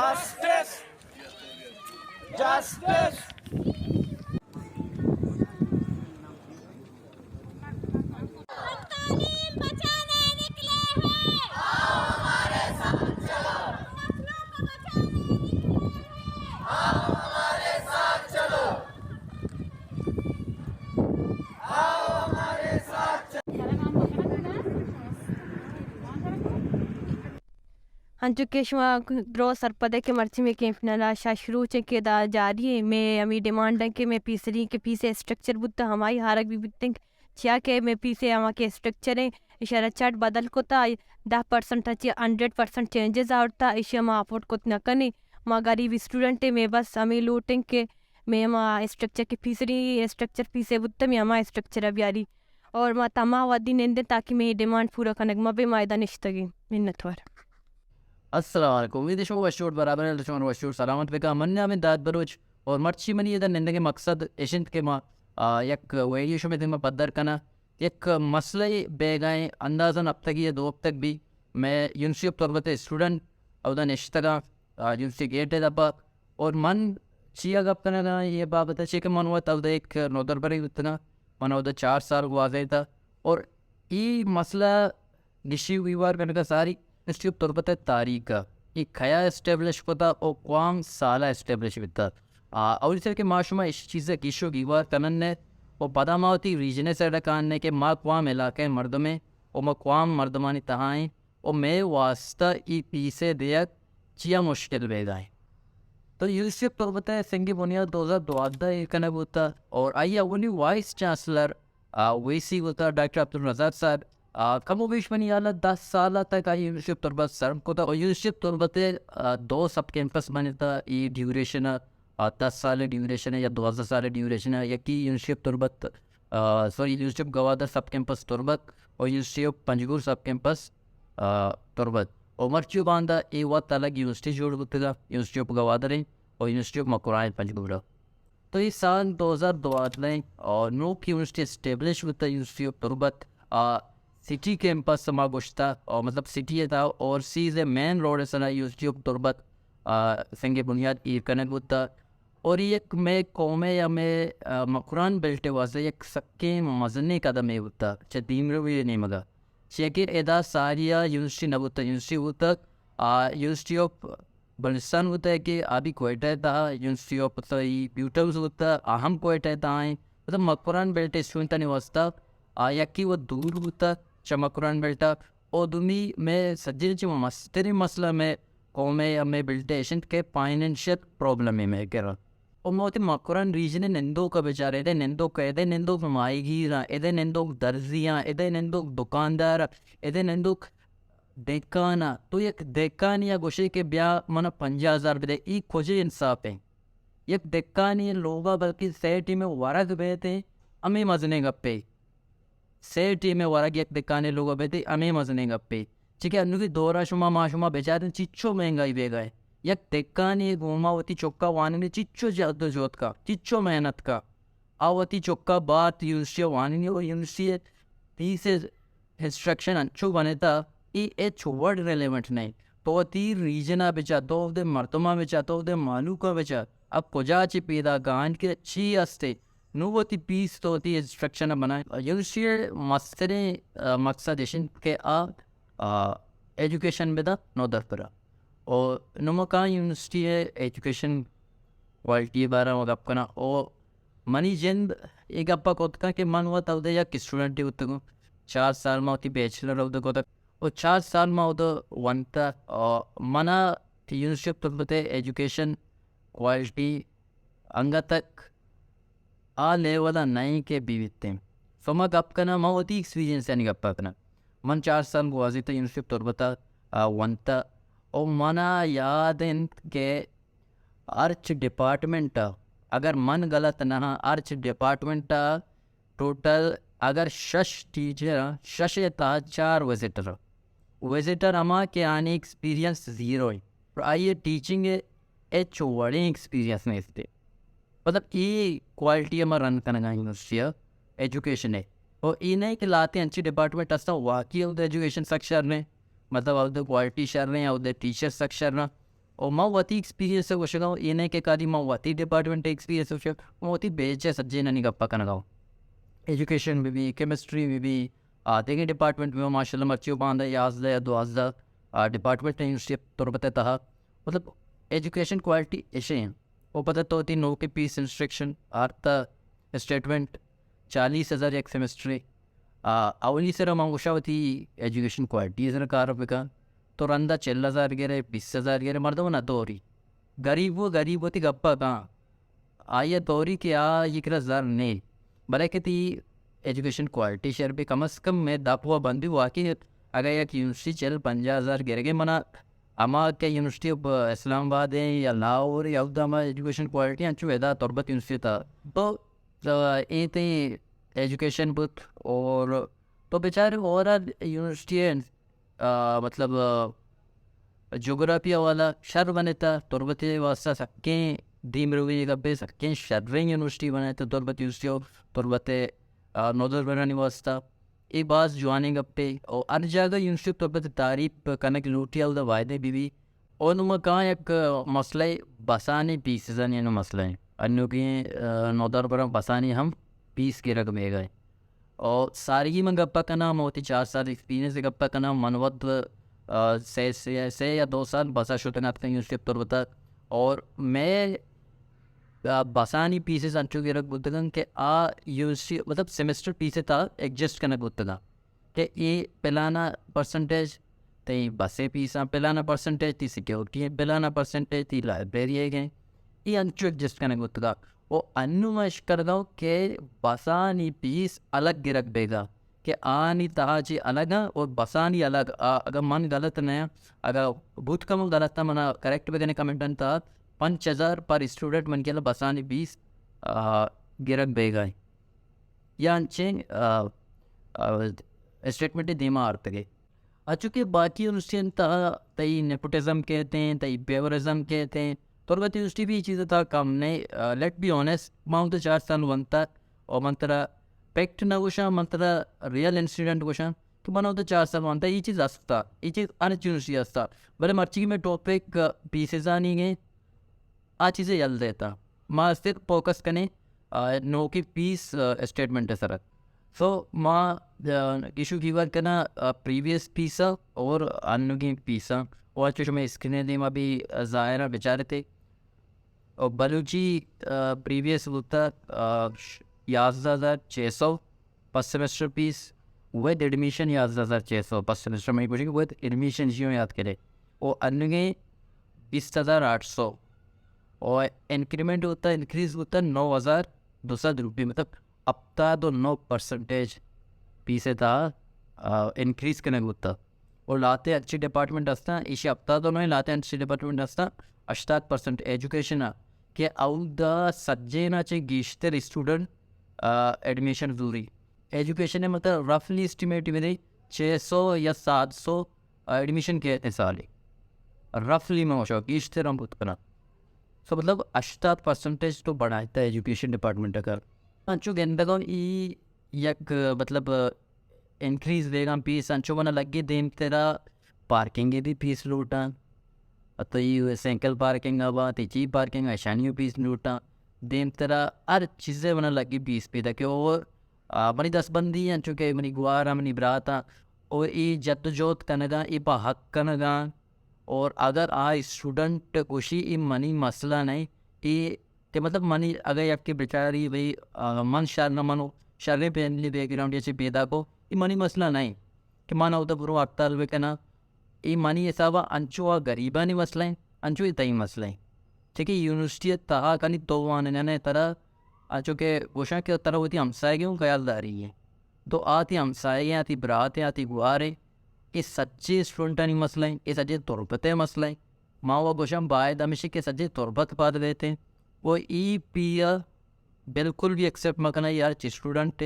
Justice, justice. انچو کہ شما درو سرپد ئے کہ مرچی مئے کیمپ ننا شش روچ انت کہ دا جاری انت۔ مئے ہمے ڈیمانڈ انت کہ مئے پیسری کہ پیس اسٹرکچر بوتہ ہمائی ہارگ بہ بیت انت، چیا کہ مئے پیس ہما کہ اسٹرکچر انت اشارا چٹ بدل کتہ، دہ پرسنٹ چہ ہنڈریڈ پرسنٹ چینجز آورتہ، ایشی ما افورڈ کت نہ کنیں۔ ما غریب اسٹوڈنٹ ایں، مئے بس ہمے لوٹ انت کہ مئے ہما اسٹرکچر کہ پیسری اسٹرکچر پیسے بوتہ مئے ہما اسٹرکچر بیاری۔ اور ما تمام وھدی نندیں تاکہ مئے ڈیمانڈ پورا کنگ مہ بہ، ما ادا نشتگیں۔ منتوار۔ السلام علیکم، امید شما وش جوڑ برابر انت، شما وش جوڑ سلامت بکا۔ من نام داد بلوچ اور مرچی منی ادا نندگے مقصد اش انت کہ ما، آ، یک ویڈیو شمے دیما پدر کنا۔ یک مسئلہ بیگائیں اندازاً ہفتگی یا دو ہفتگ بی مئے یونیورسٹی آف تربت اسٹوڈنٹ اودا نشتگاں، آ، یونیورسٹی گیٹ دپا۔ اور من چیا گپ کنگا اے بابت چی کہ من وت اودا ایک نودربرے بوتگاں، من اودا چار سال گوازینتا۔ اور ای مسئلہ گشی و گیوار کنگا ساری یونیورسٹی آف تربت ء تاریخ ء اے کیا اسٹیبلش کتا و کوام سال ء اسٹیبلش بیتا۔ آ، اولی سر کہ ما شما ایشی چیز ء گش و گیوار کنن ء و پدا ما وتی ریجن ء سائیڈ ء کان ء کہ ما کوام علاقہ ء مردم ء و ما کوام مردمانی تہا ایں و مئے واسطہ ای پیسے دیگ چیا مشکل بیگا ایں۔ تو یونیورسٹی آف تربت ء سنگ بنیاد دو ہزار دوازدہ ایر کنگ بوتا اور آئی اولی وائس چانسلر آ، وی سی وتا ڈاکٹر عبدالرزاق صاحب، آ، کم و بیش منی حیال ء دہ سال ء تک آئی یونیورسٹی آف تربت سرو کتا اور یونیورسٹی آف تربت ء، آ، دو سب کیمپس بنتا ای ڈیوریشن ء، آ، دہ سال ڈیوریشن ء یا دوازدہ سال ڈیوریشن ء، یکی university of Turbat, a, sorry, university of Gwadar سب کیمپس تربت اور یونیورسٹی آف پنجگور سب کیمپس، آ، تربت۔ اور مرچی باندا اے وقت الگ یونیورسٹی جوڑ بوتگا، یونیورسٹی آف گوادر ء اور یونیورسٹی آف مکران پنجگور ء۔ تو اے سال دو ہزار دوازدہ ء اور نوک یونیورسٹی اسٹیبلش بوتا، university of Turbat, a, city campus ما گوشتا، اور مطلب سٹی ء تھا اوورسیز ء مین روڈ ء سرا یونیورسٹی آف تربت، آ، سنگ بنیاد ایر کنگ بوتا۔ اور اے یک مئے قوم ء یا مئے، آ، مکران بیلٹ ء واستہ یک سکیں مزنیں قدمے بوتا چہ دیمروی ء نیمگا، چیا کہ ادا ساری ء یونیورسٹی نہ بوتا، یونیورسٹی بوتا، آ، یونیورسٹی آف بلوچستان بوتہ کہ آ بھی کوئٹہ ء تہا، یونیورسٹی آف پتئی بیوٹمز بوتہ، آ ہم کوئٹہ ء تہا ایں۔ مطلب مکران بیلٹ ء اسٹوڈنٹانی واستہ آ یکی و دور بوتہ چہ مکران بیلٹ ء۔ او دومی مئے سجہیں چہ مستریں مسئلہ مئے قوم ء یا مئے بیلٹ ء اش انت کہ فائنینشل پرابلم ء مئے کرا۔ او ما وتی مکران ریجن ء نندوک ء بچار، ادے نندوک ء، ادے نندوک ماہیگیر آں، ادے نندوک درزی آں، ادے نندوک دکاندار آں، ادے نندوک دہکان ء، تو یک دہکانے ء گوشے کہ بیا من ء پنجاہ ہزار بدے، ای کجے انصاف انت؟ یک دہکانے ء لوگ ء بلکیں سئے ٹیم ء ورگ بیت انت، ہمے مزنیں گپے۔ سئے ٹیم ء ورگ یک دہکانے ء لوگ ء بیت انت، ہمے مزنیں گپے۔ چکہ انوگی دور ء شما ما شما بچاریں چچو مہنگائی بیگا انت۔ یک دہکانے ء گوما وتی چکا وانینی چچو جہد و جہد کا، چچو محنت کا۔ آ وتی چکا بارت یونیورسٹی ء وانینی و یونیورسٹی ء فیس ء انسٹرکشن انچو بنتہ، اے ہچ وڑ ریلیونٹ نہ انت۔ تو وتی ریجن ء بچار، تو وتی مردماں بچار، تو وتی مہلوک ء بچار، اب کجا چہ پیداک آں، آنکہ چی ہستے، نوں وتی پیس تو وتی انسٹرکشن ء بنائیں۔ یونیورسٹی ء مستریں، آ، مقصد اش انت کہ آ، آ، ایجوکیشن بدا نودربراں۔ او نوں ما کاں یونیورسٹی ء ایجوکیشن کوالٹی ء بارہ ء گپ کناں۔ او منی جند اے گپ ء کت کن کہ من وت اودے یک اسٹوڈنٹے بوتگوں، چار سال ما وتی بیچلر اودے کتگ و چار سال ما اودے ونتہ۔ آ، منا یونیورسٹی آف تربت ء ایجوکیشن کوالٹی انگت تک آ لیول ء نہ ایں کہ بہ بیتیں۔ سو ما گپ کناں، ما وتی ایکسپیرینس آنی گپ ء کناں۔ من چار سال گوازینتہ یونیورسٹی آف تربت ء، آ، ونتہ و منا یاد انت کہ ہرچ ڈپارٹمنٹ ء، اگر من غلط نہ آں، ہرچ ڈپارٹمنٹ ء ٹوٹل اگر شش ٹیچر آں، شش ء تہا چار وزیٹر آں۔ وزیٹر ہما کہ آنی ایکسپیرینس زیرو انت، آئی ء ٹیچنگ ء ہچ وڑیں ایکسپیرینس نیست۔ مطلب اے کوالٹی ء ما رن کنگا یونیورسٹی ء ایجوکیشن ء۔ و اے نہ کہ لہتیں انچیں ڈپارٹمنٹ ہستاں واقعی اودے ایجوکیشن سک شر انت، مطلب اودے کوالٹی شر انت، اودے ٹیچر سک شر انت۔ او من وتی ایکسپیرینس ءَ گوشگ ءَ اوں، اے نہ کہ خالی من وتی ڈیپارٹمنٹ ءِ ایکسپیرینس ءَ گوشگ ءَ، من وتی بیچ ءِ سجہینانی گپ ءَ کنگ ءَ اوں۔ ایجوکیشن بہ بی، کیمسٹری بہ بی، آ، دگہ ڈیپارٹمنٹ بہ بی، ماشاءاللہ مرچی ءَ باندا یازدہ یا دوازدہ، آ، ڈیپارٹمنٹ انیورسٹی تربت ءِ تہا۔ مطلب ایجوکیشن کوالٹی ایش ایں۔ او پدا تو وتی نوکیں پیس انسٹرکشن آرتا، اسٹیٹمنٹ چالیس ہزار یک سیمسٹرے۔ آ، اولی سرا من گوشاں وتی ایجوکیشن کوالٹی ءِ سرا کار بکن۔ تو رندا چل ہزار گرے، بیست ہزار گرے، مردم نہ توری۔ گریب و گریب وتی گپا کن۔ آئی ءَ توری کہ آ یہ کرا زر نے۔ بلے کہ تی ایجوکیشن کوالٹی شر بی، کم از کم میں دپ و بندی واقعی اگر یک یونیورسٹی چل پنجاہ ہزار گرگے منا، اما کہ یونیورسٹی آف اسلام آباد ہیں یا لاہور یا اودا ما ایجوکیشن کوالٹی انچو ادا تربت یونیورسٹی تا۔ تو، آ، اے تئی ایجوکیشن بوت اور تو بیچارے اوورآل یونیورسٹی ءِ، آ، مطلب، آ، جغرافی حوالہ شر بنتا، تربت ءِ واسطہ سکیں دیمروی گپے، سکیں شریں یونیورسٹی بنتا، تربت یونیورسٹی و تربت ءِ، آ، نودربرانی واسطہ۔ اے باز جوانیں گپے۔ او ہر جاگہ یونیورسٹی تربت ءِ تعریف کنگ لوٹی، اودا وعدے بی بی۔ او نوں ما کاں یک مسئلہ بسانی پیسزانی نوں مسئلہ ایں۔ انوگیں، آ، نودربراں بسانی ہم پیس گرگ بیگا ایں۔ او سارگی من گپا کناں، من وتی چار سال ایکسپیرینس گپا کناں، من وت، آ، سے، سے، سے یا دو سال بسا شتگ اتکاں یونیورسٹی تربتا۔ اور میں، آ، بسانی پیسز انچو گرگ بوتگاں کہ آ یونیورسٹی، مطلب سیمسٹر پیس تا ایڈجسٹ کنگ بوتگاں۔ کہ اے پلانا پرسنٹیج تئی بس ءِ پیساں، پلانا پرسنٹیج تئی سیکیورٹی ایں، پلانا پرسنٹیج تئی لائبریری ءِ گئے، اے انچو ایڈجسٹ کنگ بوتگا۔ او انوں ما اشکر داؤں کہ بسانی پیس الگ گرگ بیگا، کہ آنی تہا چی الگ ایں اور بسانی الگ۔ آ، اگر من غلط نہ آں، اگر بوت کم غلط ایں، منا کریکٹ بکنے کمنٹن تہا، پنچ ہزار پر اسٹوڈنٹ من کلا بسانی پیس، آ، گرگ بیگا ایں۔ یا انچیں، آ، آ، اسٹیٹمنٹ دیما آرتگے۔ اچو کہ باقی یونیورسٹی تہا تئی نیپوٹزم کہتے ہیں، تئی پیورزم کہتے ہیں، تربت یونیورسٹی بھی یہ چیز تہا کم نہیں۔ آ، لیٹ بی آنیسٹ، ما تو چار سال ونتا اور من ترا فیکٹ نہ گوشاں، من ترا ریئل انسیڈنٹ گوشاں کہ من تو چار سال ونتا، یہ چیز ہستا، یہ چیز ہر یونیورسٹی ہستا۔ بلے مرچی میں ٹاپک پیسز آنی گئے، آ چیزے یل دیتا۔ ما صرف فوکس کنیں، آ، نوکیں پیس، آ، اسٹیٹمنٹ ءِ سرا۔ سو ما، آ، ایشو کی بات کرنا، آ، پریویس پیس ءَ اور انوگیں پیس ءَ۔ اور چو شما اسکرین ءِ دیما بھی، آ، ظاہر ایں بچارتے۔ اور بلوچی، آ، پریویس بوتا، آ، ش-، یازدہ ہزار چھ سو۔ پس سمسٹر پیس ود ایڈمیشن یازدہ ہزار چھ سو، پس سمسٹر میں گوشی ود ایڈمیشن جیو یاد کرے۔ او انگے بیست ہزار آٹھ سو۔ او انکریمنٹ ہوتا، انکریز ہوتا نو ہزار دو سو روپے، مطلب ہفتاد و نو پرسنٹیج پیس تہا، آ، انکریز کنگ بوتا۔ او لہتے انچیں ڈیپارٹمنٹ ہستاں، ایشی ہفتاد و نو، لہتے انچیں ڈیپارٹمنٹ ہستاں، ہشتاد پرسنٹ ایجوکیشن ءَ کہ اودا سجین ءَ چہ گیشتر اسٹوڈنٹ، آ، ایڈمیشن زوری۔ ایجوکیشن ءِ مطلب رفلی اسٹیمیٹ بدے چھ سو یا سات سو ایڈمیشن کیت سالے۔ رفلی ما شو گیشتر ہم بوت کناں۔ سو مطلب ہشتاد پرسنٹیج تو بڑھائتا ایجوکیشن ڈیپارٹمنٹ ءَ کر۔ انچو گندگا ای یک مطلب انکریز بیگاں پیس انچو منا لگی دیمترا پارکنگ ءِ بھی پیس لوٹاں۔ تئی سائیکل پارکنگ ءَ با، تئی چی پارکنگ ءَ، اشانی پیس لوٹاں۔ دیمترا ہر چیزے منا لگی پیس پیدا کہ اور، آ، منی دستبندی انچو کہ منی گوار ءَ، منی برات ءَ، او اے جدوجہد کنگا، اے پہ حق کنگا۔ اور اگر آ اسٹوڈنٹ گوشی اے منی مسئلہ نہیں، اے کہ مطلب منی اگہ یکے بچاری بھئی، آ، من شر نہ منو، شریں فیملی بیک گراؤنڈ چہ پیدا کو، اے منی مسئلہ نہیں کہ من اودا برو ہڑتال بکناں۔ اے منی حسابا انچو آ غریبانی مسئلہ ہیں، انچو اے تئی مسئلہ ہیں۔ چہ کہ یونیورسٹی تہا کنی تو واننے ترا، انچو کہ گوشاں کہ ترا وتی ہمسائگے ہوں خیال داری ہیں۔ تو آ تئی ہمسائگے، آ تئی برات ہیں، آ تئی گوار ہیں، اے سچے اسٹوڈنٹانی مسئلہ ہیں، اے سچے تربت ءِ مسئلہ ہیں۔ ما و گوشاں باید ہمیشی کہ سجے تربت پاد بیتیں و ای پی ءَ بالکل بھی ایکسپٹ مہ کناں، یار چہ اسٹوڈنٹ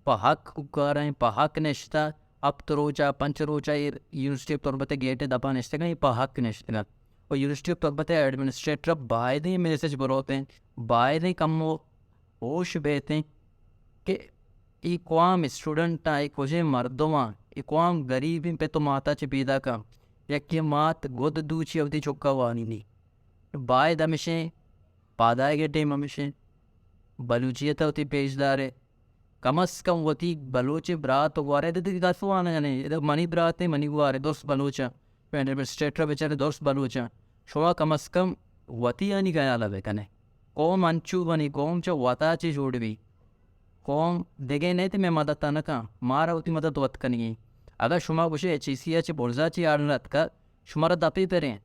پہ حق کوکار ایں، پہ حق نشتہ، ہپت روچا، پنچ روچا اے یونیورسٹی آف تربت ءِ گیٹ ءِ دپا نشتگاں، اے پہ حق نشتگاں۔ و یونیورسٹی آف تربت ءِ ایڈمنسٹریٹر ءَ بایدیں میسج بروتیں، بایدیں کمو ہوش بیتیں کہ اے کوام اسٹوڈنٹاں، اے کجیں مردماں، اے کوام گریبیں پت و ماتا چہ پیداکاں۔ یکے مات گد دوچی وتی چکا وانینی۔ باید ہمیشیں، پادائگ ءِ ٹیم ہمیشیں، بلوچیت ءَ وتی پیش دارے، کم از کم وتی بلوچ برات ءُ گوارے، ادا دگہ کس وانگ نہ، ادا منی برات ءُ منی گوارے درست بلوچ اَنت، ایڈمنسٹریٹر بیچارے درست بلوچ اَنت، شما کم از کم وتی آنی خیال ءَ بکنے۔ قوم انچو بنی، قوم چہ وتا چہ جوڑ بی، قوم دگہ نہ تے مئے مدد ءَ نہ کن، مارا وتی مدد وت کنگی۔ اگاں شما گوشے ایچ ای سی ءَ چہ برزا چہ آرڈر اتکگ، شمارا دپے پریں،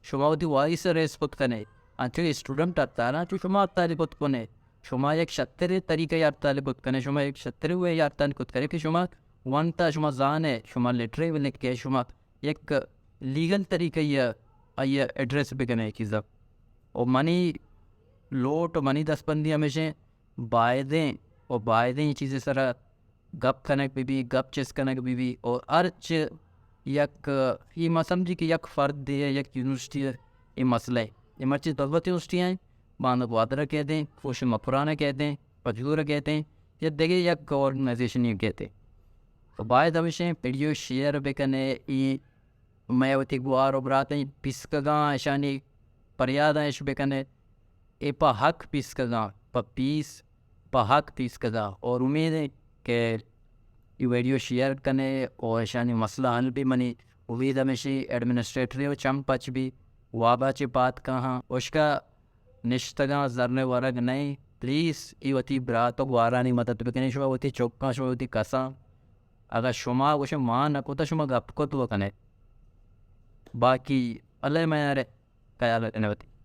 شما وتی وائس ءَ ریس کت کنے، انچو اسٹوڈنٹ ہڑتال ءَ، انچو شما ہڑتال کت کنے، شما یک شتریں طریقہ ءَ ہڑتال کت کنے، شما یک شتریں وے ءَ ہڑتال کت کنے کہ شما ونتا، شما زانے، شما لیٹرے بہ لکھے، شما یک لیگل طریقہ ءَ آئی ءَ ایڈریس بکنے اے چیزا۔ و منی لوٹ و منی دستبندی ہمیشیں، بایدیں و بایدیں اے چیز ءِ سرا گپ کنگ بہ بی، گپ چست کنگ بہ بی، اور ہرچ یک، اے ما سمجھی کہ یک فرد ءِ، یک یونیورسٹی ءِ اے مسئلہ اے۔ اے مرچی ضرورت یونیورسٹی ایں، باندا گوادر ءَ کئیت ایں، کوش مکران ءَ کئیت ایں، پجور ءَ کئیت ایں، یا دگہ یک آرگنائزیشن ءَ کئیت ایں۔ تو باید ہمیشیں ویڈیو شیئر بکنے، اے مئے وتی گوار و براتیں پیسکگاں، اشانی پریاداں اش بکنے۔ اے پہ حق پیسکگاں، پہ پیس، پہ حق پیسکگاں۔ اور امید ایں کہ اے ویڈیو شیئر کنے اور اشانی مسئلہ حل بی۔ منی امید ہمیشی ایڈمنسٹریٹر و چم پچ بی، وابا چہ پاد کاہاں۔ اشکا نشتگاں زرنے ورگ نئیں۔ پلیز اے وتی برات و گوارانی مدد بکنے۔ شما وتی چکاں، شما وتی کساں، اگاں شما گوشے ما نہ کتا، شما گپ کت بکنے۔ باقی اللہ میارے، خیال رکھنے وتی۔